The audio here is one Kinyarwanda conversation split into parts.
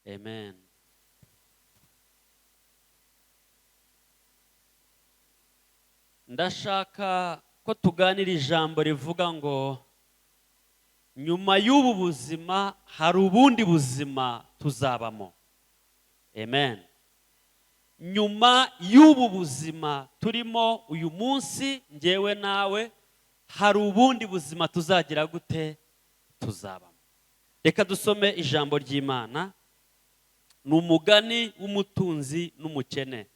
Amen. Ndashaka ko tuganira ijambo rivuga ngo nyuma y'ubu buzima hari ubundi buzima tuzabamo. Amen. Nyuma y'ubu buzima turimo uyu munsi, njyewe nawe, hari ubundi buzima tuzagira gute? Tuzabamo. Reka dusome ijambo ry'Imana. Ni umugani w'umutunzi n'umukene.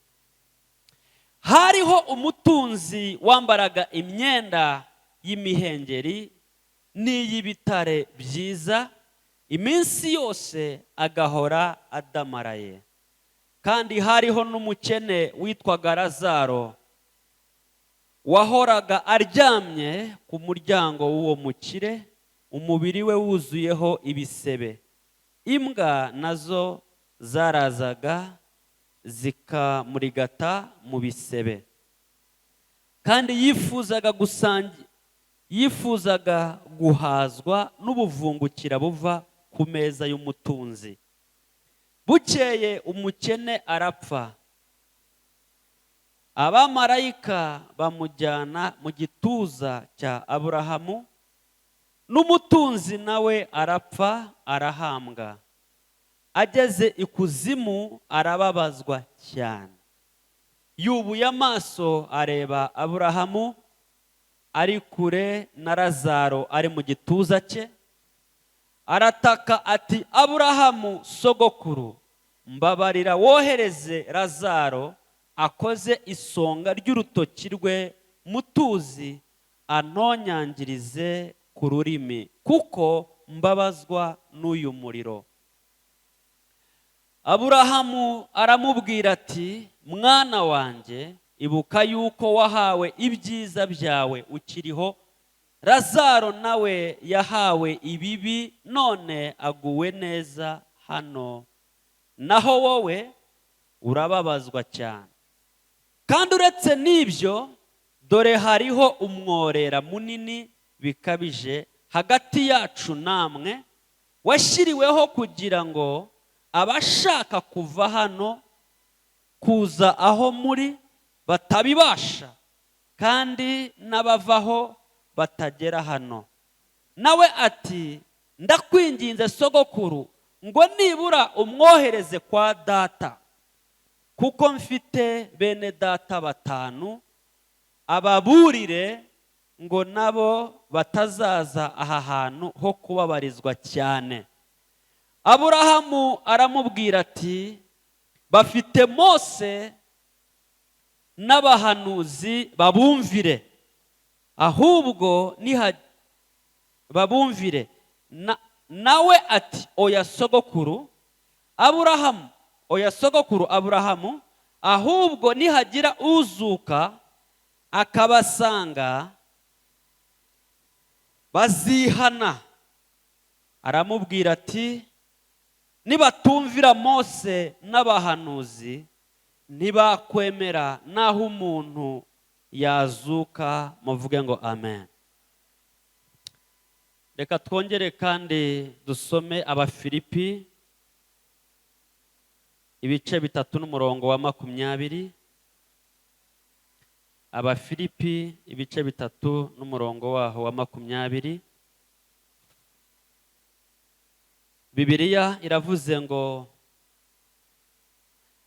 Hariho umutunzi wambaraga imyenda y'imihengeri n'iy'ibitare byiza, iminsi yose agahora adamaraye. Kandi hariho n'umukene witwaga Lazaro, wahoraga aryamye ku muryango w'uwo mukire, umubiri we wuzuyeho ibisebe. Imbwa nazo zarazaga zikamurigata mu bisebe. Kandi yifuzaga guhazwa n'ubuvungukira buva ku meza y'umutunzi. Bukeye umukene arapfa, abamarayika bamujyana mu gituza cya Aburahamu, n'umutunzi nawe arapfa arahambwa. Ageze ikuzimu arababazwa cyane, yubuye amaso areba Aburahamu ari kure na Lazaro ari mu gituza cye, arataka ati: Aburahamu sogokuru, mbabarira wohereze Lazaro akoze isonga ry'urutoki rwe mu tuzi, antonyangirize ku rurimi, kuko mbabazwa n'uyu muriro. Aburahamu aramubwira ati: mwana wanjye, ibuka yuko wahawe ibyiza byawe ukiriho, Lazaro nawe yahawe ibibi, none aguwe neza hano, naho wowe urababazwa cyane. Kandi uretse n'ibyo, dore hariho umworera munini bikabije hagati yacu namwe, washyiriweho kugira ngo abashaka kuva hano kuza aho muri batabibasha, kandi n'abavaho batagera hano. Nawe ati: ndakwinginze sogokuru, ngo nibura umwohereze kwa data, kuko mfite bene data 5, ababurire ngo nabo batazaza aha hantu ho kubabarizwa cyane. Aburahamu aramubwira ati: bafite Mose n'abahanuzi, babumvire. Ahubwo babumvire. Nawe ati: oya sogokuru Aburahamu, oya sogokuru Aburahamu, ahubwo nihagira uzuka akabasanga bazihana. Aramubwira ati: nibatumvira Mose n'abahanuzi, ntibakwemera naho umuntu yazuka. Muvuge ngo amen. Reka twongere kandi dusome Abafilipi ibice 3 n'umurongo wa 20. Abafilipi ibice 3 n'umurongo waho wa 20. Bibiliya iravuze ngo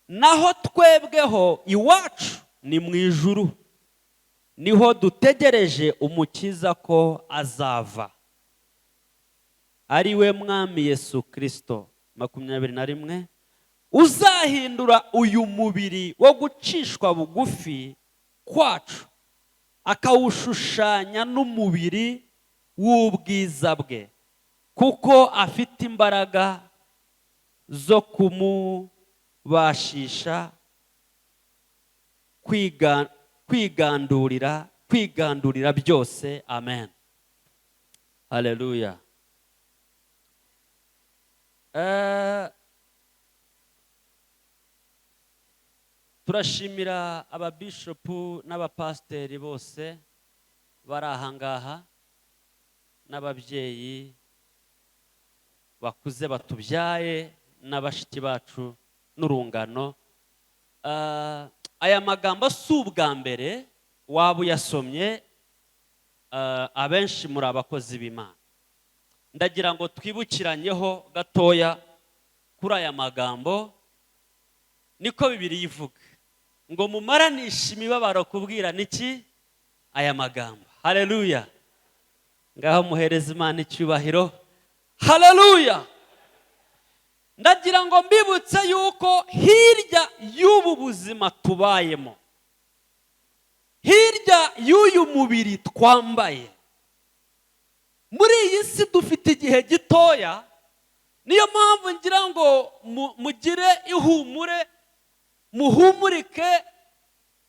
naho twebweho iwacu ni mu ijuru, niho dutegereje umukiza ko azava, ari we Mwami Yesu Kristo. 21, uzahindura uyu mubiri wo gucishwa bugufi kwacu, akawushushanya n'umubiri w'ubwiza bwe, kuko afite imbaraga zo kumubashisha kwigandurira byose. Amen, haleluya. Turashimira ababishopu n'abapasiteri bose bari aha ngaha, n'ababyeyi bakuze batubyaye Na bashiki bacu n'urungano. Aya magambo si ubwa mbere waba uyasomye. Abenshi muri abakozi b'Imana, ndagira ngo twibukiranyeho gatoya kuri aya magambo. Niko Bibiliya ivuga ngo mumaranishe imibabaro kubwirana iki? Aya magambo. Haleluya! Ngaho muhereza Imana icyubahiro. Haleluya! Ndagira ngo mbibutse yuko hirya y'ubu buzima tubayemo, hirya y'uyu mubiri twambaye muri iyi si, dufite igihe gitoya. Niyo mpamvu ngira ngo mugire ihumure, muhumurike,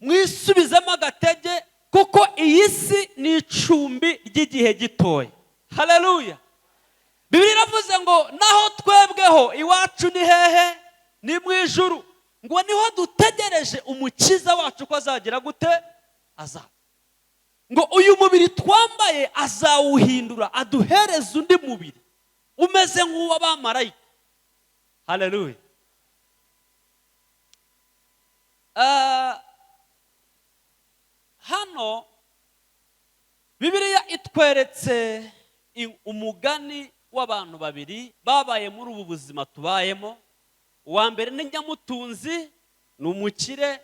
mwisubizemo agatege, kuko iyi si ni icumbi ry'igihe gitoya. Haleluya! Bibiliya iravuze ngo naho twebweho iwacu ni hehe? Ni mu ijuru. Ngo niho dutegereje Umukiza wacu ko azagira gute? Azaza. Ngo uyu mubiri twambaye azawuhindura, aduhereze undi mubiri umeze nk'uw'abamarayika. Haleluya! Hano Bibiliya itweretse umugani w'abantu babiri babaye muri ubu buzima tubayemo. Uwa mbere ni nyamutunzi, ni umukire.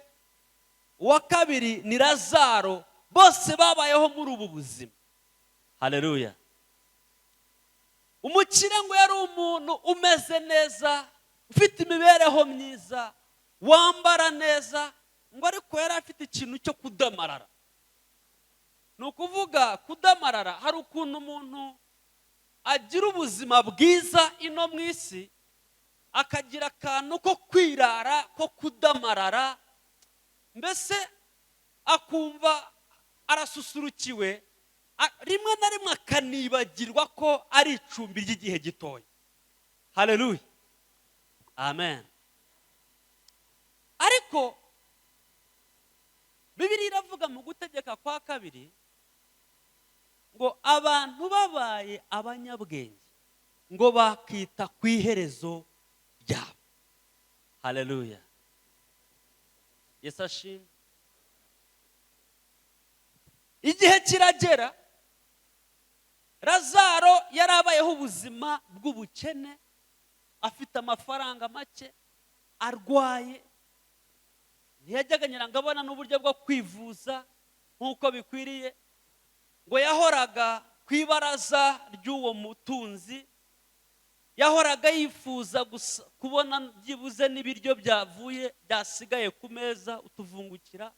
Uwa kabiri ni Lazaro. Bose babayeho muri ubu buzima. Haleluya! Umukire ngo yari umuntu umeze neza, ufite imibereho myiza, wambara neza, ngo ariko yari afite ikintu cyo kudamarara. Ni ukuvuga kudamarara, hari ukuntu umuntu agira ubuzima bwiza ino mu isi, akagira akantu ko kwirara, ko kudamarara, mbese akumva arasusurukiwe, rimwe na rimwe akanibagirwa ko ari icumbi ry'igihe gitoya. Haleluya, amen. Ariko Bibiliya iravuga mu Gutegeka kwa Kabiri ngo abantu babaye abanyabwenge ngo bakita ku iherezo ryabo. Haleluya, Yesu ashimwe. Igihe kiragera, Lazaro yari abayeho ubuzima bw'ubukene, afite amafaranga make, arwaye, ntiyajyaga ngo abona n'uburyo bwo kwivuza nk'uko bikwiriye. Ngo yahoraga ku ibaraza ry'uwo mutunzi, yahoraga yifuza gusa kubona byibuze n'ibiryo byavuye byasigaye ku meza, utuvungukira.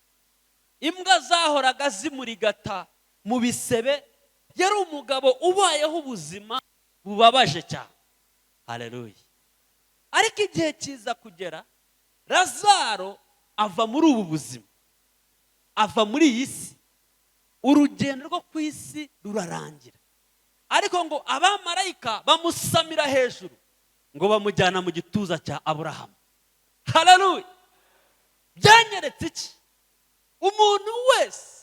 Imbwa zahoraga zimurigata mu bisebe. Yari umugabo ubayeho ubuzima bubabaje cyane. Haleluya! Ariko igihe kiza kugera, Lazaro ava muri ubu buzima, ava muri iyi si, urugendo rwo ku isi rurarangira. Ariko ngo abamarayika bamusamira hejuru, ngo bamujyana mu gituza cya Aburahamu. Haleluya! Byanyeretse iki? Umuntu wese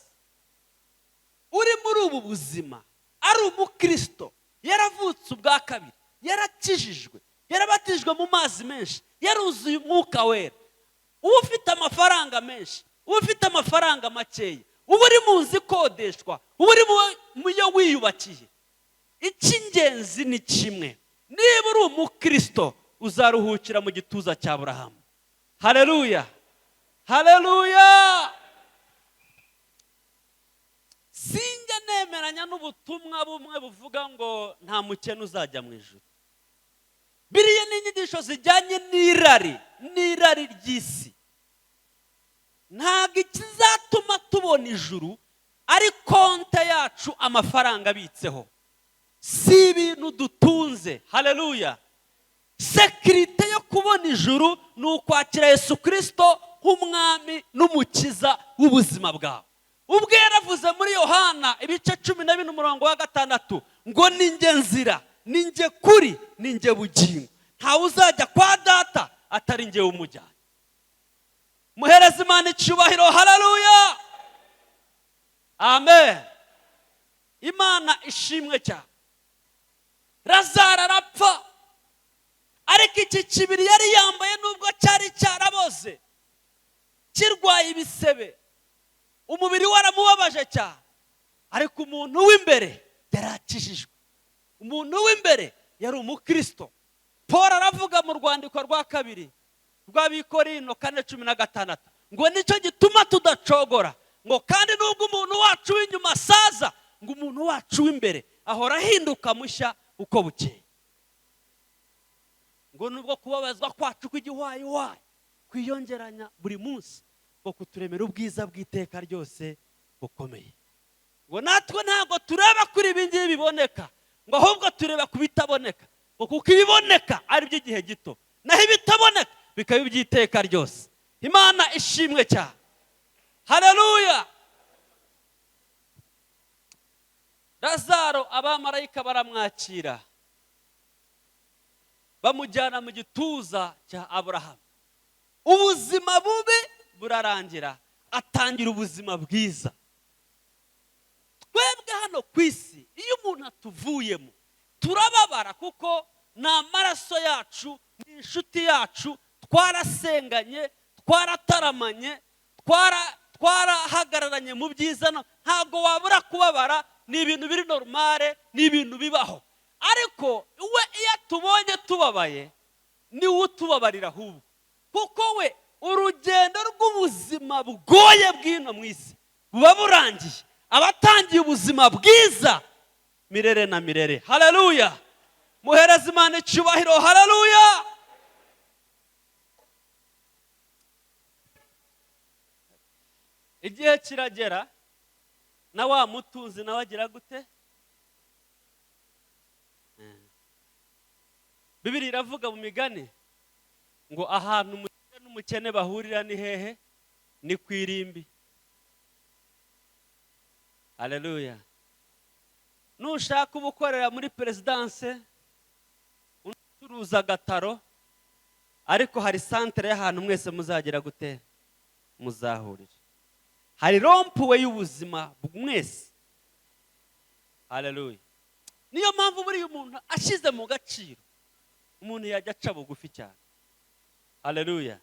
uri muri ubu buzima ari umukristo, yaravutse ubwa kabiri, yarakijijwe, yarabatijwe mu mazi menshi, yaruzuye Umwuka Wera, uba ufite amafaranga menshi, uba ufite amafaranga makeya, uba uri mu nzu ikodeshwa, uba uri mu yo wiyubakiye, icy'ingenzi ni kimwe: niba uri umukristo, uzaruhukira mu gituza cya Burahamu. Haleluya, haleluya! Sinjya nemeranya n'ubutumwa bumwe buvuga ngo nta mukene uzajya mu ijuru. Biriya ni inyigisho zijyanye n'irari ry'isi. Ntabwo ikizatuma tubona ijuru ari konte yacu, amafaranga abitseho, si ibintu dutunze. Haleluya! Sécurité yo kubona ijuru ni ukwakira Yesu Kirisito nk'Umwami n'Umukiza w'ubuzima bwawe. Ubwo yaravuze muri Yohana ibice 14 umurongo wa 6 ngo: "Ni nge nzira, ni nge kuri, ni nge bugingo, ntawe uzajya kwa Data atari ngewe umujyanye." Muhereze Imana icyubahiro. Haleluya, amen. Imana ishimwe cyane. Lazaro arapfa, ariko Ariko iki kibiri yari yambaye, nubwo cyari cyaraboze, kirwaye ibisebe, umubiri waramubabaje cyane, ariko umuntu w'imbere yari akijijwe, umuntu w'imbere yari umukristo. Paul aravuga mu rwandiko rwa kabiri rw'Abikorino 4:16 ngo nicyo gituma tudacogora, ngo kandi nubwo umuntu wacu w'inyuma asaza, ngo umuntu wacu w'imbere ahora ahinduka mushya uko bukeye. Ngo nubwo kubabazwa kwacu kw'igihwayiwayi kwiyongeranya buri munsi, ngo kuturemera ubwiza bw'iteka ryose bukomeye. Ngo natwe ntabwo tureba kuri ibi ngibi biboneka, ngo ahubwo tureba ku bitaboneka, ngo kuko ibiboneka ari iby'igihe gito, naho ibitaboneka bikaba iby'iteka ryose. Imana ishimwe cyane. Haleluya. Lazaro abamarayika baramwakira, bamujyana mu gituza cya Aburahamu. Ubuzima bubi burarangira, atangira ubuzima bwiza. Twebwe hano ku isi iyo umuntu atuvuyemo turababara, kuko ni amaraso yacu, ni inshuti yacu, twarasenganye, twarataramanye, twarahagararanye mu byiza, ntabwo wabura kubabara, ni ibintu biri normale, ni ibintu bibaho. Ariko we iyo atubonye tubabaye niwe utubabarira ahubwo, kuko we urugendo rw'ubuzima bugoye bw'ino mu isi buba burangiye, abatangiye ubuzima bwiza mirere na mirere. Haleluya. Muhereze Imana icyubahiro. Haleluya. Igihe kiragera na wa mutunzi nawe agira gute? Bibiliya iravuga mu migani ngo ahantu umukire n'umukene bahurira ni hehe? Ni ku irimbi. Haleluya. Nushaka ubukorera muri perezidanse, ucuruza agataro, ariko hari santere y'ahantu mwese muzagira gute? Muzahurira. Hari rompuwe y'ubuzima mwese. Haleluya. Niyo mpamvu buriya umuntu ashize mu gaciro, umuntu yajya aca bugufi cyane. Haleluya.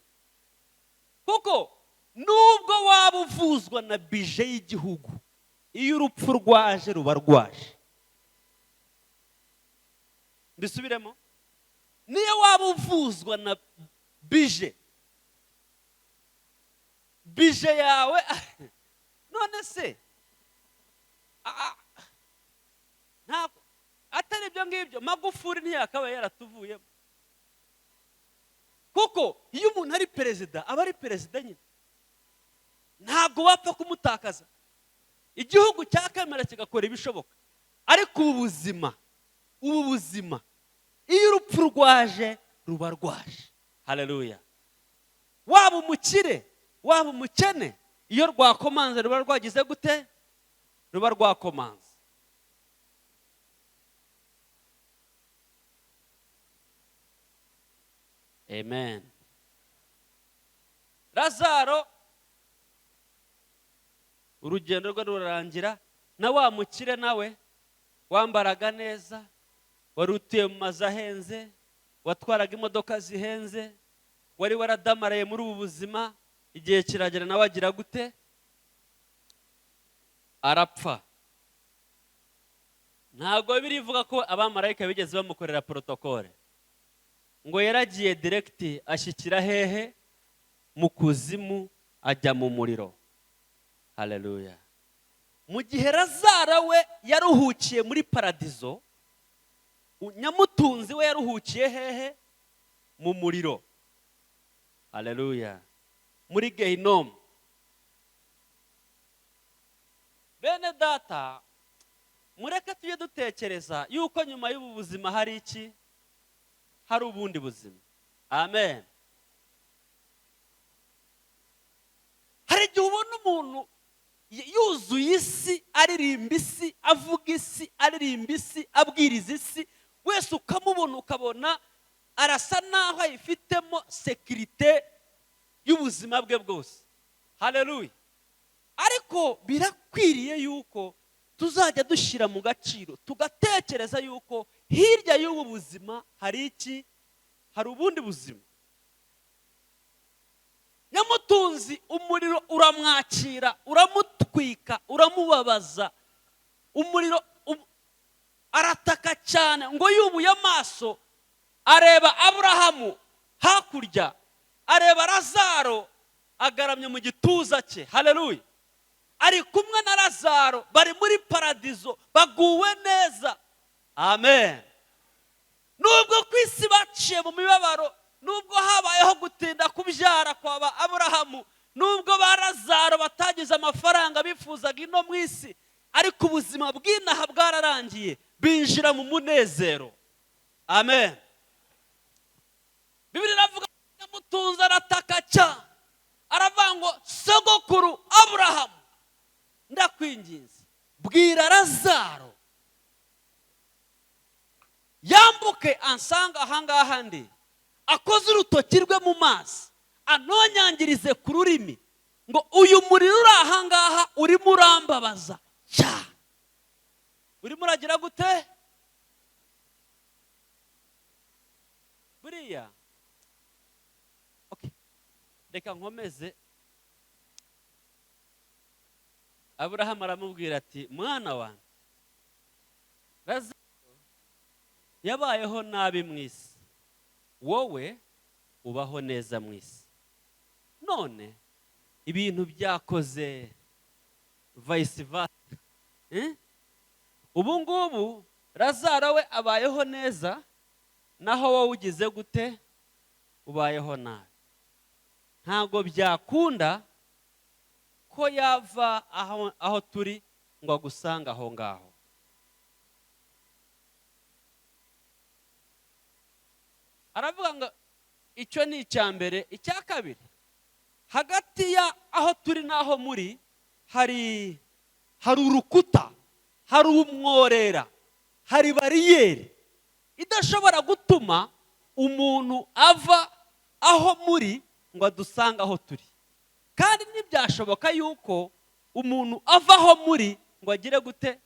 Kuko nubwo waba uvuzwa na bije y'igihugu, iyo urupfu rwaje ruba rwaje. Mbisubiremo, niyo waba uvuzwa na bije, bije yawe none se ntabwo atari ibyo ngibyo, Magufuli ntiyakabaye yaratuvuyemo. Kuko iyo umuntu ari perezida aba ari perezida nyine, ntabwo wapfa kumutakaza. Igihugu cya kamera kigakora ibishoboka, ariko ubu buzima iyo urupfu rwaje ruba rwaje. Haleluya. Waba umukire waba umukene, iyo rwakomanze ruba rwagize gute? Ruba rwakomanze. Amen. Lazaro urugendo rwe rurarangira, na wa mukire nawe wambaraga neza, wari utuye mu mazu ahenze, watwaraga imodoka zihenze, wari waradamaraye muri ubu buzima, igihe kiragera nawe agira gute? Arapfa. Ntabwo birivuga ko abamarayika bigeze bamukorera protokole, ngo yaragiye direct ashyikira hehe? Mu kuzimu, ajya mu muriro. Haleluya. Mu gihe Lazaro we yaruhukiye muri paradizo, nyamutunzi we yaruhukiye hehe? Mu muriro. Haleluya. Muri Gehinomu. Bene data, mureke tujye dutekereza yuko nyuma y'ubu buzima hari iki? Hari ubundi buzima. Amen. Hari igihe ubona umuntu yuzuye isi, aririmba isi, avuga isi, aririmba isi, abwiriza isi, wese ukamubona ukabona arasa naho ayifitemo sekirite y'ubuzima bwe bwose. Haleluya. Ariko birakwiriye yuko tuzajya dushyira mu gaciro, tugatekereza yuko hirya y'ubu buzima hari iki? Hari ubundi buzima. Nyamutunzi umuriro uramwakira, uramutwika, uramubabaza. Umuriro arataka cyane ngo yubuye amaso areba Aburahamu hakurya, areba Lazaro agaramye mu gituza cye. Haleluya! Ari kumwe na Lazaro, bari muri paradizo, baguwe neza. Amen. Nubwo ku isi baciye mu mibabaro, nubwo habayeho gutinda kubyara kwa ba Aburahamu, nubwo ba Lazaro batagize amafaranga bifuzaga ino mu isi, ariko ubuzima bw'inaha bwararangiye, binjira mu munezero. Amen. Bibiliya iravuga Nyamutunzi arataka cyane, aravuga ngo sogokuru Aburahamu, ndakwinginze bwira Lazaro yambuke ansanga ahangaha ndi, akoze urutoki rwe mu mazi, anonyangirize ku rurimi, ngo uyu muriro uri ahangaha urimo urambabaza cyane. Urimo uragira gute? Buriya okay, reka nkomeze. Aburahamu aramubwira ati mwana wanjye, Lazaro yabayeho nabi mu isi, wowe ubaho neza mu isi. None ibintu byakoze vice versa. Ubu ngubu Lazaro we abayeho neza, naho wowe ugize gute? Ubayeho nabi. Ntabwo byakunda ko yava aho turi ngo agusanga aho ngaho. Aravuga ngo icyo ni icya mbere. Icya kabiri, hagati ya aho turi n'aho muri hari urukuta, hari umworera, hari bariyeri idashobora gutuma umuntu ava aho muri ngo adusange aho turi. Kandi ntibyashoboka yuko umuntu ava aho muri ngo agire gute?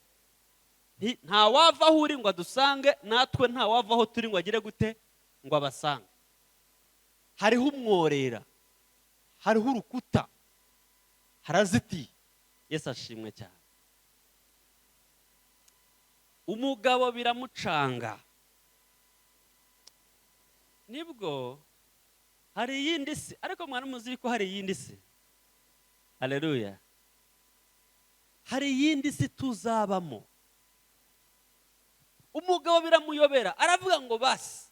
Nta wava aho uri ngo adusange, natwe nta wava aho turi ngo agire gute? Ngo abasange. Hariho umworera, hariho urukuta, harazitiye. Yesu ashimwe cyane. Umugabo biramucanga. Nibwo hari iyindi si, ariko mwana muzi ko hari iyindi si. Haleluya. Hari iyindi si tuzabamo. Umugabo biramuyobera, aravuga ngo basi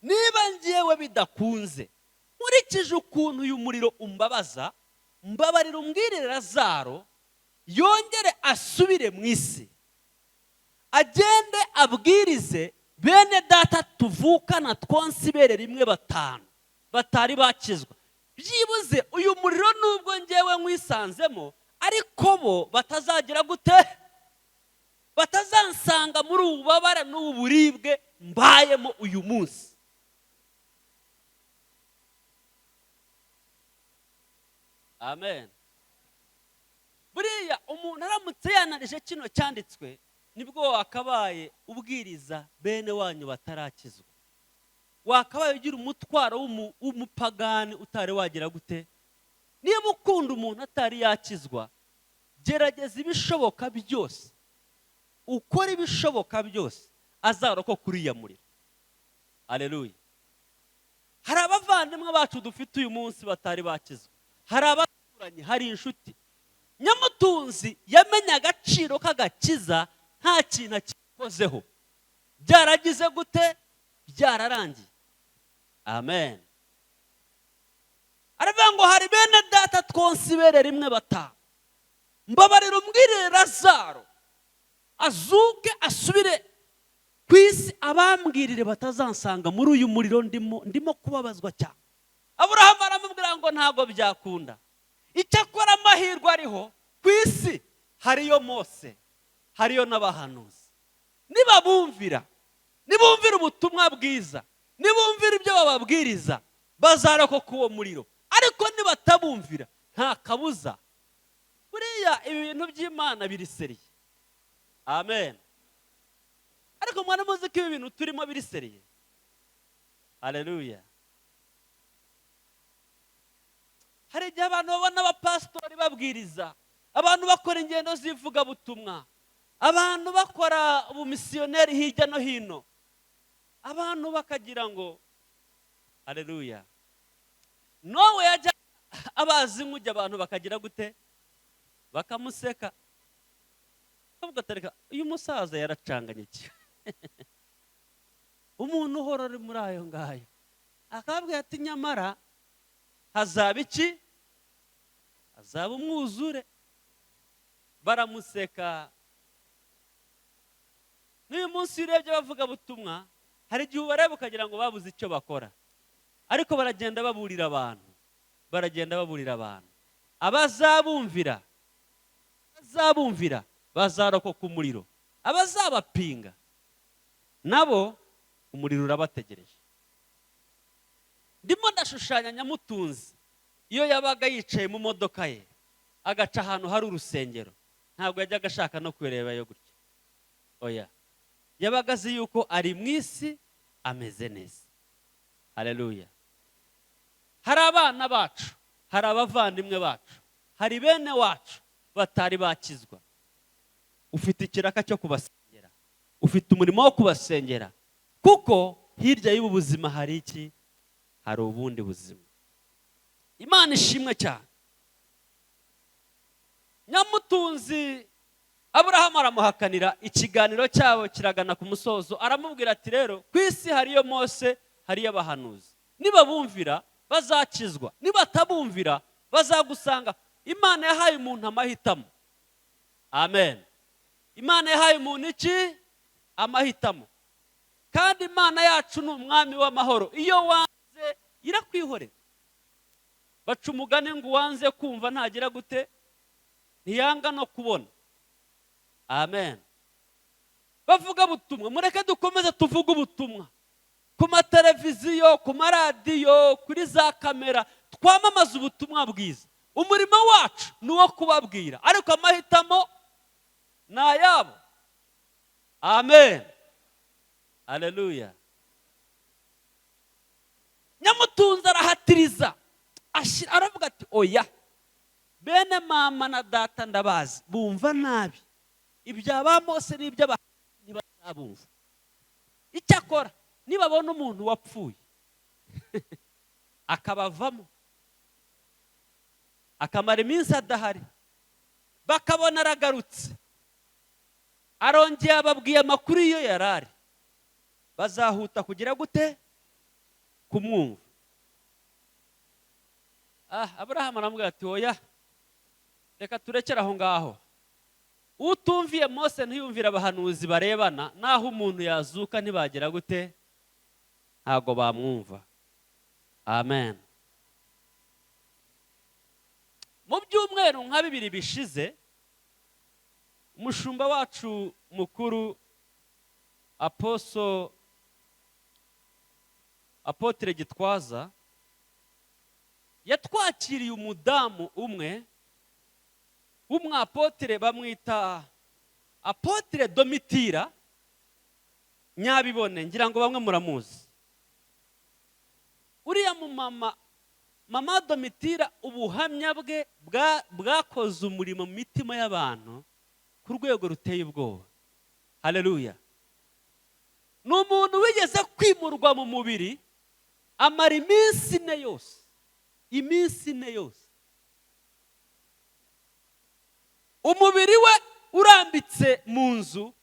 niba ngewe bidakunze, nkurikije ukuntu uyu muriro umbabaza, mbabarira umbwirire Lazaro yongere asubire mu isi, agende abwirize bene data tuvukana twonse ibere rimwe batanu batari bakizwa. Byibuze uyu muriro nubwo ngewe nkwisanzemo, ariko bo batazagira gute? Batazansanga muri ubu bubabare n'ubu buribwe mbayemo uyu munsi. Amen. Buriya umuntu aramutse yanarije kino cyanditswe, nibwo wakabaye ubwiriza bene wanyu batarakizwa, wakabaye ugira umutwaro w'umupagani utari wagira gute. Niba ukunda umuntu atari yakizwa, gerageza ibishoboka byose, ukora ibishoboka byose azarokoka uriya muriro. Haleluya. Hari abavandimwe bacu dufite uyu munsi batari bakizwa, hari abaturanyi, hari inshuti. Nyamutunzi yamenye agaciro k'agakiza nta kintu akikozeho. Byaragize gute? Byararangiye. Amen. Aravuga ngo hari bene data twonse ibere rimwe batanu, mbabarira umbwirire Lazaro azuke asubire ku isi, abambwirire batazansanga muri uyu muriro ndimo kubabazwa cyane. Aburahamu aramubwira ngo ntabwo byakunda. Icyakora amahirwe ariho ku isi, hariyo Mose, hariyo n'abahanuzi. Nibabumvira, nibumvira ubutumwa bwiza, nibumvira ibyo bababwiriza, bazarokoka uwo muriro. Ariko nibatabumvira nta kabuza. Buriya ibi bintu by'Imana biri seriye. Amen. Ariko mwana muzi ko ibi bintu turimo biri seriye. Haleluya. Hari igihe abantu babona abapasitori babwiriza, abantu bakora ingendo z'ivugabutumwa, abantu bakora ubumisiyoneri hirya no hino, abantu bakagira ngo haleluya. Nowe yajya abazi nk'ujya, abantu bakagira gute? Bakamuseka. Bavuga ati, reka uyu musaza yaracanganye iki? Umuntu uhora uri muri ayo ngayo akababwira ati nyamara hazaba iki? Hazaba umwuzure. Baramuseka. N'uyu munsi iyo urebye bavuga butumwa, hari igihe ubareba ukagira ngo babuze icyo bakora, ariko baragenda baburira abantu, baragenda baburira abantu. Abazabumvira, abazabumvira bazarokoka umuriro, abazabapinga nabo umuriro urabategereje. Ndimo ndashushanya Nyamutunzi iyo yabaga yicaye mu modoka ye agaca ahantu hari urusengero, ntabwo yajyaga ashaka no kureba yo gutya, oya, yabaga azi yuko ari mu isi ameze neza. Haleluya. Hari abana bacu, hari abavandimwe bacu, hari bene wacu batari bakizwa. Ufite ikiraka cyo kubasengera, ufite umurimo wo kubasengera, kuko hirya y'ubu buzima hari iki? Hari ubundi buzima. Imana ishimwe cyane. Nyamutunzi Aburahamu aramuhakanira, ikiganiro cyabo kiragana ku musozo, aramubwira ati rero ku isi hariyo Mose, hariyo abahanuzi, nibabumvira bazakizwa, nibatabumvira bazagusanga. Imana yahaye umuntu amahitamo. Amen. Imana yahaye umuntu iki? Amahitamo. Kandi Imana yacu ni umwami w'amahoro, iyo wanze irakwihorera. Baca umugani ngo uwanze kumva ntagira gute? Ntiyanga no kubona. Amen. Bavuga butumwa, mureke dukomeze tuvuge ubutumwa ku mateleviziyo, ku maradiyo, kuri za kamera, twamamaze ubutumwa bwiza. Umurimo wacu ni uwo kubabwira, ariko amahitamo ni ayabo. Amen. Haleluya. Nyamutunzi arahatiriza, aravuga ati oya, bene mama na data ndabazi, bumva nabi ibya ba Mose n'iby'abahanuzi ntibazabumva. Icyakora nibabona umuntu wapfuye akabavamo akamara iminsi adahari, bakabona aragarutse arongeye ababwiye amakuru iyo yarari, bazahuta kugira gute? Kumwumva. Aburahamu aramubwira ati oya, reka turekere aho ngaho. Utumviye Mose ntiyumvire abahanuzi barebana, naho umuntu yazuka ntibagira gute? Ntago bamwumva. Amen. Mu byumweru nka bibiri bishize, umushumba wacu mukuru Aposo Apotre Gitwaza yatwakiriye umudamu umwe w'umwapotre, bamwita Apotre Domitira Nyabibone, ngira ngo bamwe muramuzi. Uriya mumama mama Domitira, ubuhamya bwe bwakoze umurimo mu mitima y'abantu ku rwego ruteye ubwoba. Haleluya. Ni umuntu wigeze kwimurwa mu mubiri amara iminsi ine yose, iminsi ine yose umubiri we urambitse mu nzu,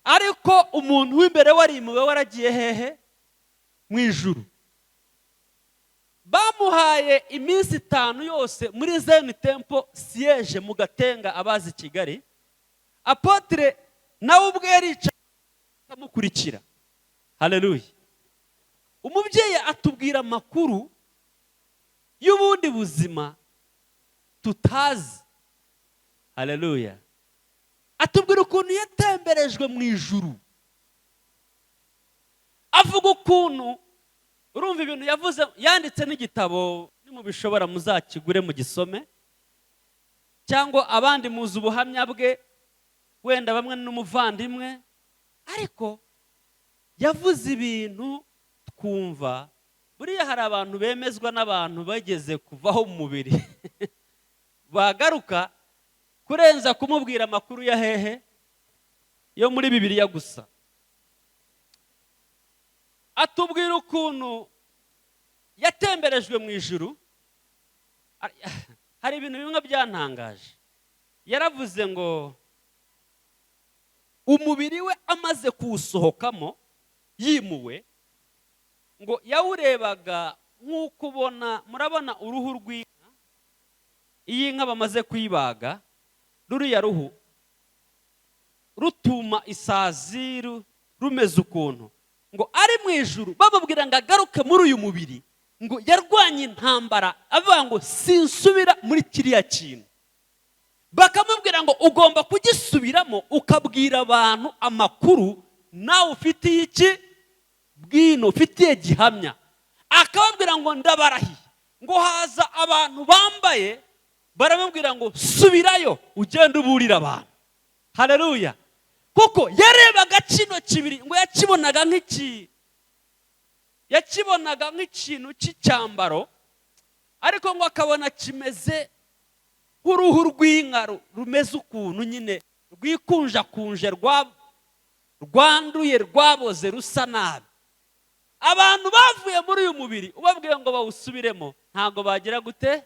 ariko umuntu w'imbere warimuwe waragiye hehe? Mu ijuru. Bamuhaye iminsi 5 yose muri Zion Temple siège mu Gatenga, abazi Kigali. Apotre nawe ubwe yaricaye akamukurikira. Haleluya. Umubyeyi atubwira amakuru y'ubundi buzima tutazi. Haleluya. Atubwira ukuntu yatemberejwe mu ijuru, avuga ukuntu, urumva ibintu yavuze, yanditse n'igitabo, nimubishobora muzakigure mugisome, cyangwa abandi muzi ubuhamya bwe, wenda bamwe n'umuvandimwe, ariko yavuze ibintu twumva Buriya hari abantu bemezwa n'abantu bageze kuvaho mu mubiri, bagaruka kurenza kumubwira amakuru ya hehe yo muri Bibiliya gusa. Atubwira ukuntu yatemberejwe mu ijuru. Hari ibintu bimwe byantangaje. Yaravuze ngo umubiri we amaze kuwusohokamo yimuwe, ngo yawurebaga nk'uko ubona, murabona uruhu rw'inka, iyo inka bamaze kuyibaga, ruriya ruhu rutuma isazi, rumeze ukuntu. Ngo ari mu ijuru bamubwira ngo agaruke muri uyu mubiri, ngo yarwanye intambara avuga ngo sinsubira muri kiriya kintu. Bakamubwira ngo ugomba kugisubiramo, ukabwira abantu amakuru nawe ufitiye iki bwino, ufitiye gihamya. Akababwira ngo ndabarahiye. Ngo haza abantu bambaye, baramubwira ngo subirayo ugende uburire abantu. Haleluya! Kuko yarebaga kino kibiri, ngo yakibonaga nk'iki, yakibonaga nk'ikintu cy'icyambaro, ariko ngo akabona kimeze nk'uruhu rw'inka rumeze ukuntu nyine rwikunjakunje, rwanduye, rwaboze, rusa nabi. Abantu bavuye muri uyu mubiri, ubabwiye ngo bawusubiremo, ntabwo bagira gute?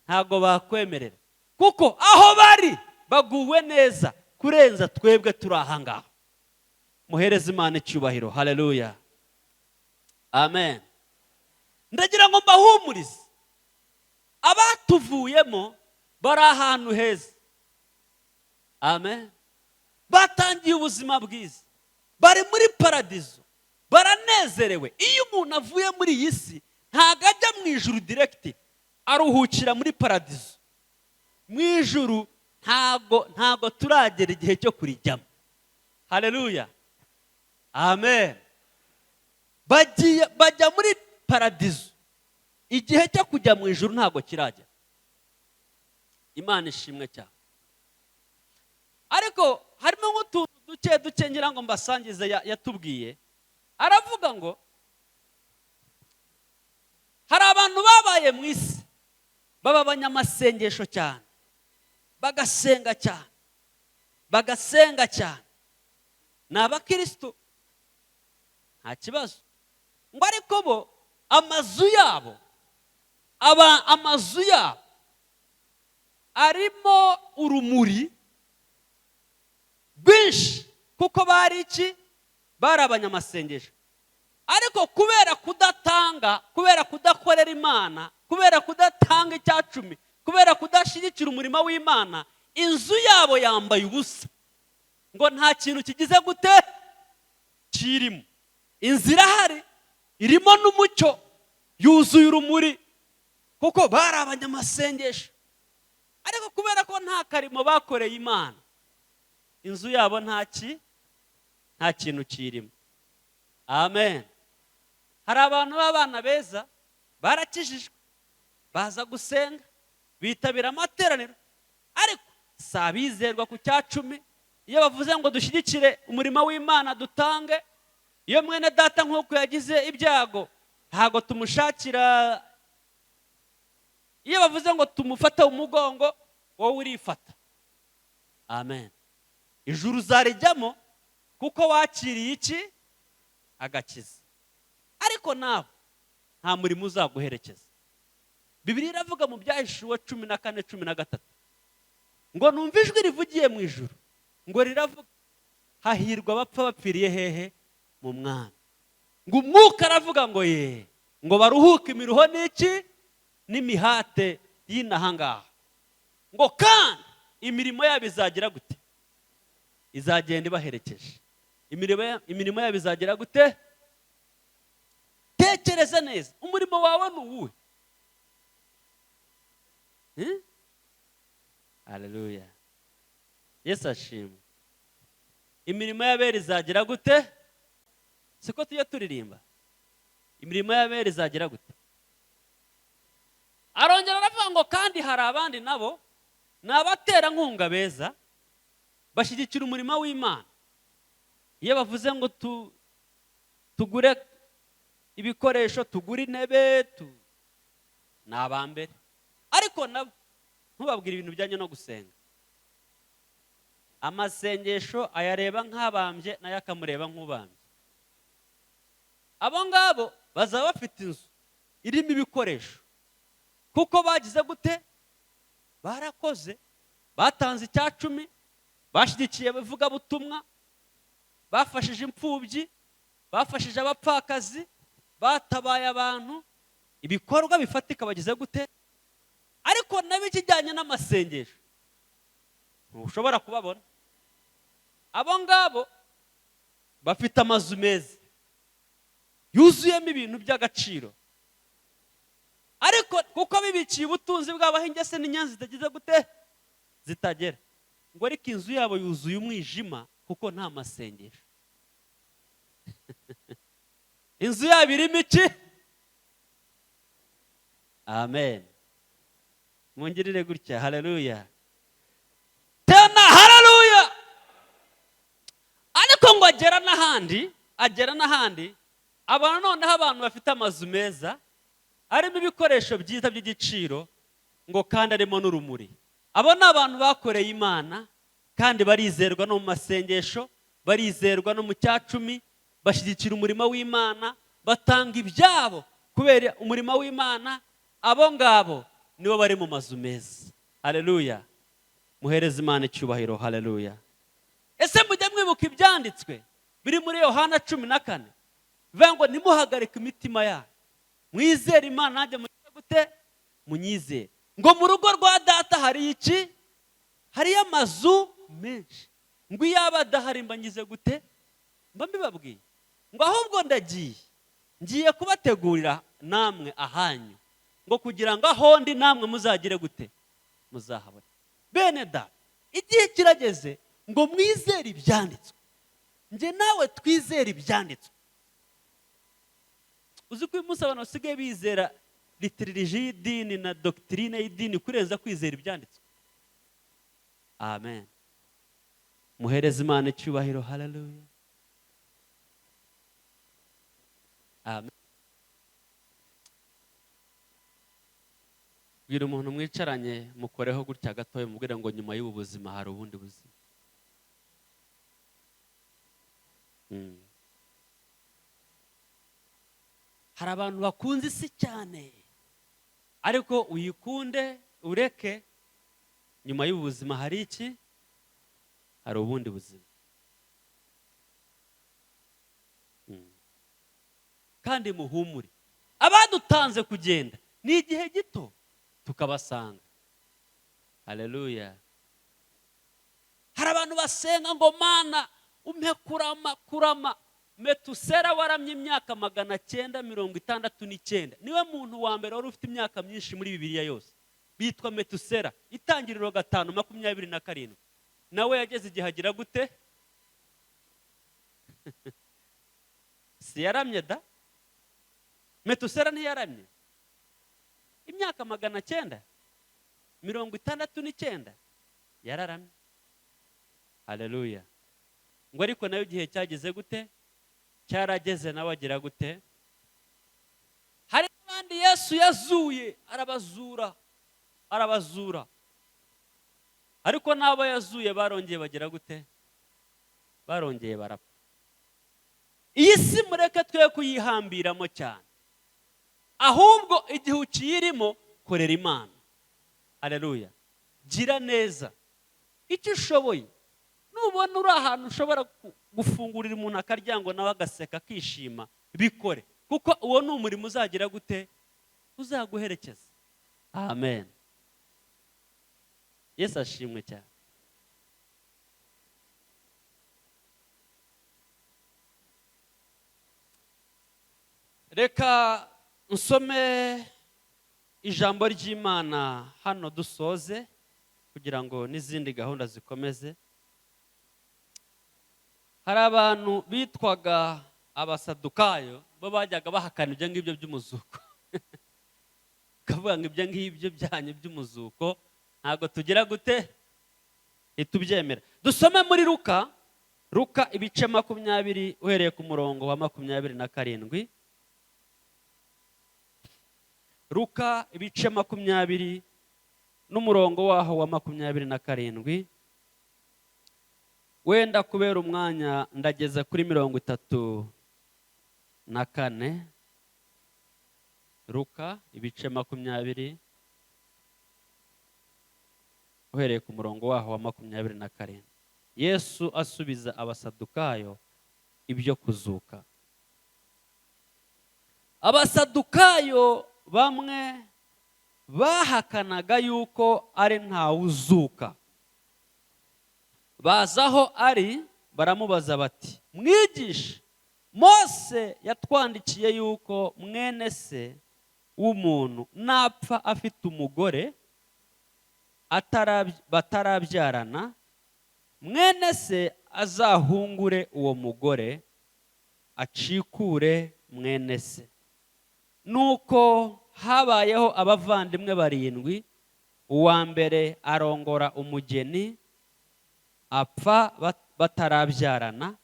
Ntabwo bakwemerera, kuko aho bari baguwe neza kurenza twebwe turi aha ngaha. Muhereze Imana icyubahiro. Haleluya, amen. Ndagira ngo mbahumurize, abatuvuyemo bari ahantu heza, amen. Batangiye ubuzima bwiza, bari muri paradizo, baranezerewe. Iyo umuntu avuye muri iyi si, ntabwo ajya mu ijuru direct, aruhukira muri paradizo. Mu ijuru ntabwo turagera igihe cyo kurijyamo. Haleluya, amen. Bagiye bajya muri paradizo, igihe cyo kujya mu ijuru ntabwo kiragera. Imana ishimwe cyane. Ariko harimo nk'utuntu duke duke ngira ngo mbasangize yatubwiye. Aravuga ngo hari abantu babaye mu isi baba abanyamasengesho cyane, bagasenga cyane, bagasenga cyane, ni abakirisitu, nta kibazo. Ngo ariko bo amazu yabo, aba amazu yabo arimo urumuri rwinshi, kuko bari iki? Bari abanyamasengesho. Ariko kubera kudatanga, kubera kudakorera Imana, kubera kudatanga icyacumi, kubera kudashyigikira umurimo w'Imana, inzu yabo yambaye ubusa. Ngo nta kintu kigize gute kirimo. Inzu irahari, irimo n'umucyo, yuzuye urumuri, kuko bari abanyamasengesho. Ariko kubera ko nta karimo bakoreye Imana, inzu yabo nta kintu kirimo. Amen. Hari abantu b'abana beza, barakijijwe, baza gusenga, bitabira amateraniro, ariko si abizerwa ku cya cumi. Iyo bavuze ngo dushyigikire umurimo w'Imana dutange, iyo mwene data nk'uko yagize ibyago, ntabwo tumushakira. Iyo bavuze ngo tumufate umugongo, wowe urifata. Amen. Ijuru uzarijyamo kuko wakiriye iki? Agakiza. Ariko nawe nta murimo uzaguherekeza. Bibiliya iravuga mu Byahishuwe 14:13 ngo numve ijwi rivugiye mu ijuru, ngo riravuga: hahirwa abapfa bapfiriye hehe? Mu Mwami. Ngo umwuka aravuga ngo ye, ngo baruhuke imiruho n'iki? N'imihate y'inaha ngaha. Ngo kandi imirimo yabo izagira gute? Izagenda ibaherekeje. Imirimo yabo izagira gute? Tekereza neza, umurimo wawe ni uwuhe? Haleluya, Yesu ashimwe. Imirimo y'abera izagira gute? Siko tujya turirimba, imirimo y'abera izagira gute? Arongera aravuga ngo kandi hari abandi nabo ni abaterankunga beza, bashyigikira umurimo w'Imana. Iyo bavuze ngo tugure Ibikoresho, tugure intebe tu, ni abambere. Ariko nabo ntubabwire ibintu bijyanye no gusenga. Amasengesho ayareba nk'abambye, nayo akamureba nk'ubambye. Abo ngabo bazaba bafite inzu irimo ibikoresho, kuko bagize gute? Barakoze, batanze 10%, bashyigikiye abavugabutumwa, bafashije imfubyi, bafashije abapfakazi, batabaye abantu, ibikorwa bifatika bagize gute? Ariko nabo ikijyanye n'amasengesho ntushobora kubabona. Abo ngabo bafite amazu meza yuzuyemo ibintu by'agaciro, ariko kuko bibikiye ubutunzi bwabo aho ingese n'inyanzi zitagize gute? Zitagera. Ngo ariko inzu yabo yuzuye umwijima, kuko nta masengesho. Inzu yabo irimo iki? Amen. Mungirire gutya, haleluya tena, haleluya. Ariko ngo agera n'ahandi, agera n'ahandi, abantu noneho, abantu bafite amazu meza arimo ibikoresho byiza by'igiciro, ngo kandi arimo n'urumuri. Abo ni abantu bakoreye Imana, kandi barizerwa no mu masengesho, barizerwa no mu 10%, bashyigikira umurimo w'Imana, batanga ibyabo kubera umurimo w'Imana. Abo ngabo nibo bari mu mazu meza. Haleluya, muhereze Imana icyubahiro, haleluya. Ese mujya mwibuka ibyanditswe biri muri Yohana 14, bivuga ngo ntimuhagarike imitima yanyu, mwizere Imana, nanjye mugire gute? Munyizere. Ngo mu rugo rwa Data hari iki? Hariyo amazu menshi. Ngo iyo aba adahari mba ngize gute? Mba mbibabwiye. Ngo ahubwo ndagiye, ngiye kubategurira namwe ahanyu, ngo kugira ngo aho ndi namwe muzagire gute? Muzahabone. Bene Data, igihe kirageze ngo mwizere ibyanditswe. Njye nawe twizere ibyanditswe. Uzi ko uyu munsi abantu basigaye bizera liturgie y'idini na doctrine y'idini kurenza kwizera ibyanditswe? Amen, muhereze Imana icyubahiro, haleluya, amen. Bwira umuntu mwicaranye, mukoreho gutya gatoya, mubwire ngo nyuma y'ubu buzima hari ubundi buzima. Hari abantu bakunze isi cyane, ariko uyikunde ureke, nyuma y'ubu buzima hari iki? Hari ubundi buzima. Kandi muhumure, abadutanze kugenda ni igihe gito tukabasanga. Haleluya. Hari abantu basenga ngo Mana umpe kurama, kurama. Metusera waramye imyaka 969, niwe muntu wa mbere wari ufite imyaka myinshi muri Bibiliya yose. Bitwa Metusera. Itangiriro 5:27. Nawe yageze igihe agira gute? Si yaramye da? Metusera ntiyaramye imyaka 969, yararamye. Haleluya. Ngo ariko nayo igihe cyageze gute? Cyarageze, nawe agira gute? Hari n'abandi Yesu yazuye, arabazura, arabazura. Ariko n'abo yazuye barongeye bagira gute? Barongeye barapfa. Iyi si mureke twe kuyihambiramo cyane, ahubwo igihe ukiyirimo korera Imana. Haleluya. Gira neza icyo ushoboye. Nubona uri ahantu ushobora gufungurira umuntu akaryango nawe agaseka akishima, bikore, kuko uwo ni umurimo uzagira gute? Uzaguherekeza. Amen. Yesu ashimwe cyane. Reka nsome ijambo ry'Imana hano dusoze, kugira ngo n'izindi gahunda zikomeze. Hari abantu bitwaga abasadukayo, bo bajyaga bahakana ibyo ngibyo by'umuzuko. Bakavuga ngo ibyo ngibyo byanyu by'umuzuko ntabwo tugira gute? Ntitubyemera. Dusome muri Luka, Luka ibice 20 uhereye ku murongo wa 27. Luka ibice 20 n'umurongo waho wa 27. Wenda kubera umwanya ndageze kuri 34. Luka ibice 20 uhereye ku murongo waho wa 27. Yesu asubiza Abasadukayo ibyo kuzuka. Abasadukayo bamwe bahakanaga yuko ari ntawuzuka, baza aho ari baramubaza bati: "Mwigisha, Mose yatwandikiye yuko mwene se w'umuntu napfa afite umugore batarabyarana, mwene se azahungure uwo mugore acikure mwene se. Nuko habayeho abavandimwe barindwi, uwa mbere arongora umugeni apfa batarabyarana,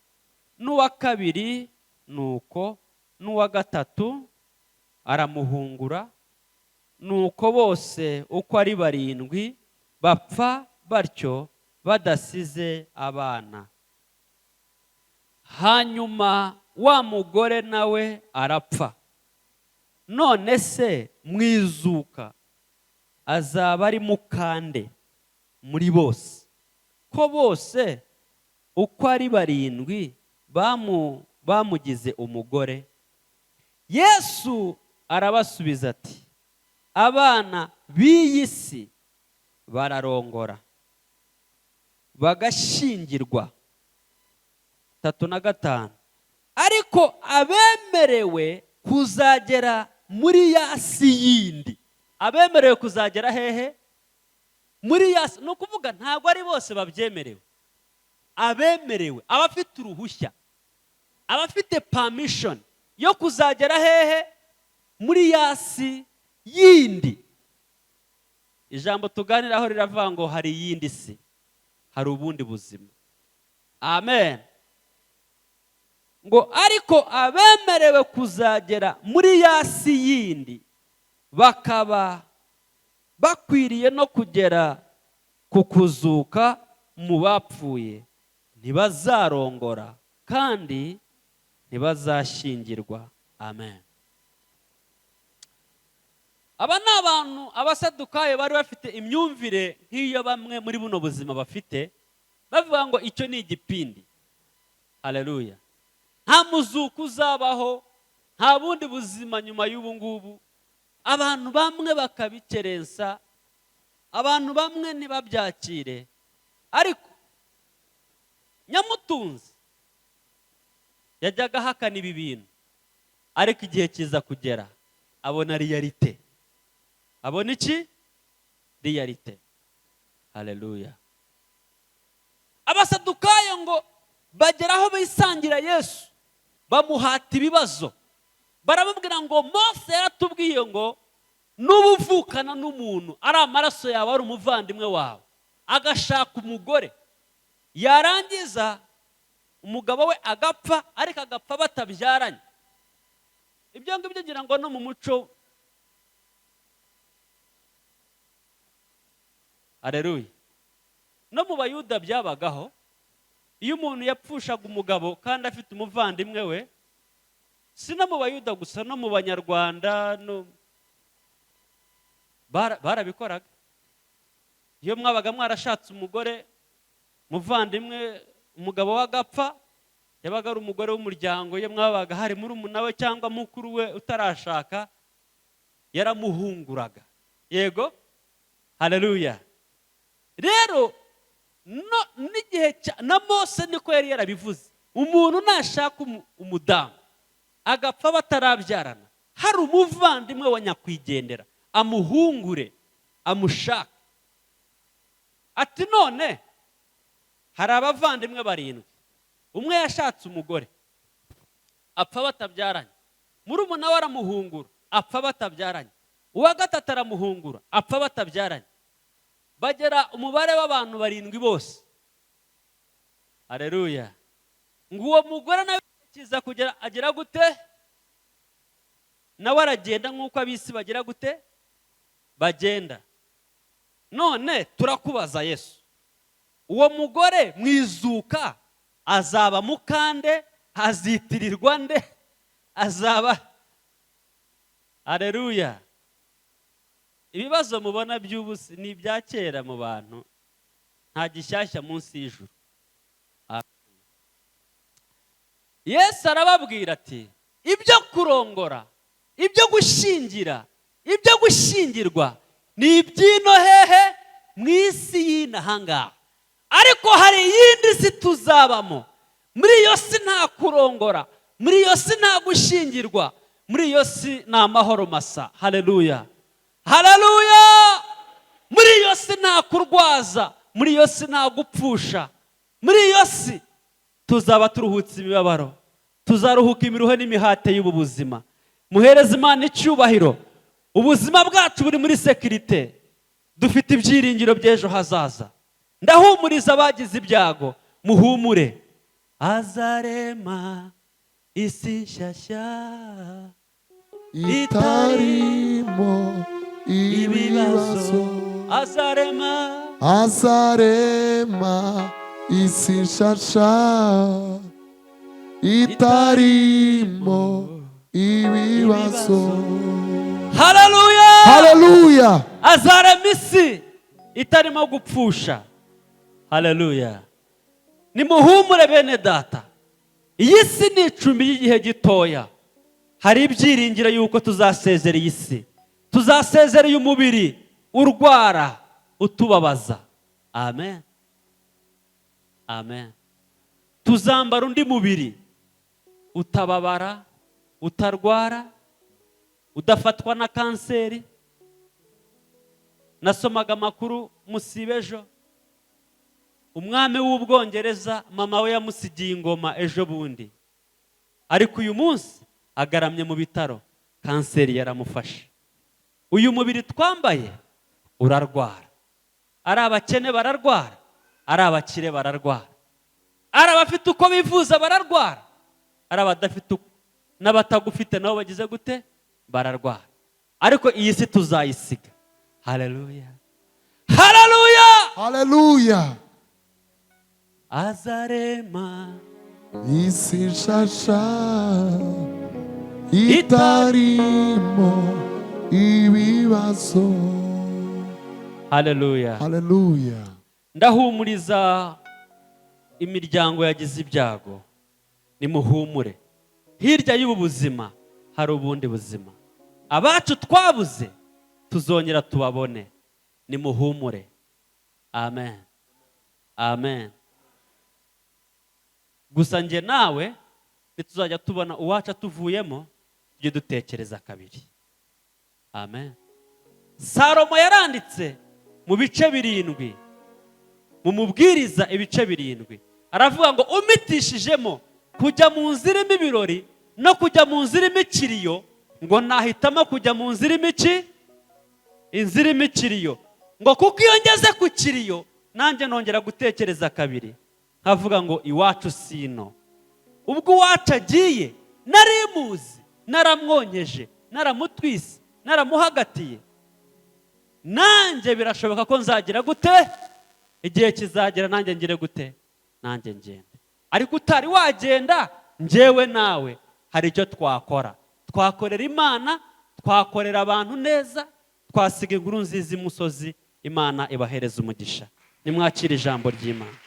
n'uwa kabiri nuko, n'uwa gatatu aramuhungura, nuko bose uko ari barindwi bapfa batyo badasize abana. Hanyuma wa mugore nawe arapfa. None se mwizuka azaba ari mukande muri bose, ko bose uko ari barindwi bamugize umugore?" Yesu arabasubiza ati: "Abana b'iyi si bararongora bagashyingirwa." 35. "Ariko abemerewe kuzagera muri ya si yindi." Abemerewe kuzagera hehe? Muri ya si. Ni ukuvuga ntabwo ari bose babyemerewe. Abemerewe, abafite uruhushya, abafite permission yo kuzagera hehe? Muri ya si yindi. Ijambo tuganiraho riravuga ngo hari iyindi si, hari ubundi buzima. Amen. Ngo ariko abemerewe kuzagera muri ya si yindi bakaba bakwiriye no kugera ku kuzuka mu bapfuye, ntibazarongora kandi ntibazashyingirwa. Amen. Aba ni abantu, Abasadukayo, bari bafite imyumvire nk'iyo bamwe muri buno buzima bafite, bavuga ngo icyo ni igipindi. Haleluya! Nta muzuko uzabaho, nta bundi buzima nyuma y'ubu ngubu. Abantu bamwe bakabikerensa, abantu bamwe ntibabyakire, ariko nyamutunzi yajyaga ahakana ibi bintu, ariko igihe kiza kugera abona réalité. Abona iki? Réalité. Haleluya! Abasadukayo ngo bagera aho bisangira Yesu, bamuhata ibibazo, baramubwira ngo: "Mose yaratubwiye ngo nuba uvukana n'umuntu, ari amaraso yawe, ari umuvandimwe wawe, agashaka umugore, yarangiza umugabo we agapfa, ariko agapfa batabyaranye." Ibyo ngibyo ngira ngo no mu muco. Hareruya! No mu Bayuda byabagaho. Iyo umuntu yapfushaga umugabo kandi afite umuvandimwe we, si no mu Bayuda gusa, no mu Banyarwanda no barabikoraga. Iyo mwabaga mwarashatse umugore muvandimwe, umugabo we agapfa, yabaga ari umugore w'umuryango. Iyo mwabaga hari murumuna we cyangwa mukuru we utarashaka, yaramuhunguraga. Yego, haleluya! Rero no n'igihe na Mose niko yari yarabivuze: umuntu nashaka umudamu agapfa batarabyarana, hari umuvandimwe wa nyakwigendera, amuhungure amushake. Ati: "None hari abavandimwe barindwi, umwe yashatse umugore apfa batabyaranye, murumuna we aramuhungura apfa batabyaranye, uwa gatatu aramuhungura apfa batabyaranye, bagera umubare w'abantu barindwi bose." Hareruya! Ngo uwo mugore nawe kiza kugera agira gute? Nawe aragenda nk'uko ab'isi bagira gute? Bagenda. None turakubaza Yesu, uwo mugore mu izuka azaba mukande? Azitirirwa nde? Azaba? Aleluya! Ibibazo mubona by'ubusi ni ibya kera mu bantu, nta gishyashya munsi y'ijuru. Amen. Yesu arababwira ati: "Ibyo kurongora, ibyo gushyingira, ibyo gushyingirwa ni iby'ino hehe? Mu isi y'inahangaha. Ariko hari iyindi si tuzabamo. Muri iyo si nta kurongora, muri iyo si nta gushyingirwa, muri iyo si ni amahoro masa." Haleluya, haleluya! Muri iyo si nta kurwaza, muri iyo si nta gupfusha, muri iyo si tuzaba turuhutse imibabaro, tuzaruhuka imiruho n'imihate y'ubu buzima. Muhereze Imana icyubahiro. Ubuzima bwacu buri muri sécurité, dufite ibyiringiro by'ejo hazaza. Ndahumuriza abagize ibyago, muhumure. Azarema isi nshyashya itarimo ibibazo. Azarema Azarema isi nshasha itarimo ibibazo. Haleluya! Haleluya! Azarema isi itarimo gupfusha. Haleluya! Nimuhumure bene data, iyi si ni icumbi ry'igihe gitoya. Hari ibyiringiro yuko tuzasezera iyi si, tuzasezera uyu mubiri urwara, utubabaza. Amen, amen. Tuzambara undi mubiri utababara, utarwara, udafatwa na kanseri. Nasomaga amakuru musibe ejo, umwami w'Ubwongereza, mama we yamusigiye ingoma ejo bundi, ariko uyu munsi agaramye mu bitaro, kanseri yaramufashe. Uyu mubiri twambaye urarwara. Ari abakene bararwara, ari abakire bararwara, ari abafite uko bivuza bararwara, ari abadafite n'abatagufite nabo bagize gute? Bararwara. Ariko iyi si tuzayisiga. Haleluya, haleluya! Haleluya! Azarema isi nshasha itarimo ibibazo. Haleluya! Haleluya! Ndahumuriza imiryango yagize ibyago, nimuhumure. Hirya y'ubu buzima hari ubundi buzima. Abacu twabuze tuzongera tubabone. Nimuhumure. Amen, amen. Gusa njye nawe ntituzajya tubona uwacu atuvuyemo, tujye dutekereza kabiri. Amen. Salomo yaranditse mu bice 7, mu Mubwiriza ibice 7, aravuga ngo: "Umpitishijemo kujya mu nzira irimo ibirori no kujya mu nzira irimo ikiriyo," ngo, "nahitamo kujya mu nzira irimo iki? Inzira irimo ikiriyo," ngo, "kuko iyo ngeze ku kiriyo nanjye nongera gutekereza kabiri, nkavuga ngo iwacu sino. Ubwo uwacu agiye, nari muzi, naramwonkeje, naramutwise, naramuhagatiye, nanjye birashoboka ko nzagira gute? Igihe kizagera nanjye ngire gute? Nanjye ngende." Ariko utari wagenda, njyewe nawe hari icyo twakora. Twakorera Imana, twakorera abantu neza, twasiga inkuru nziza imusozi. Imana ibahereza umugisha. Nimwakire ijambo ry'Imana.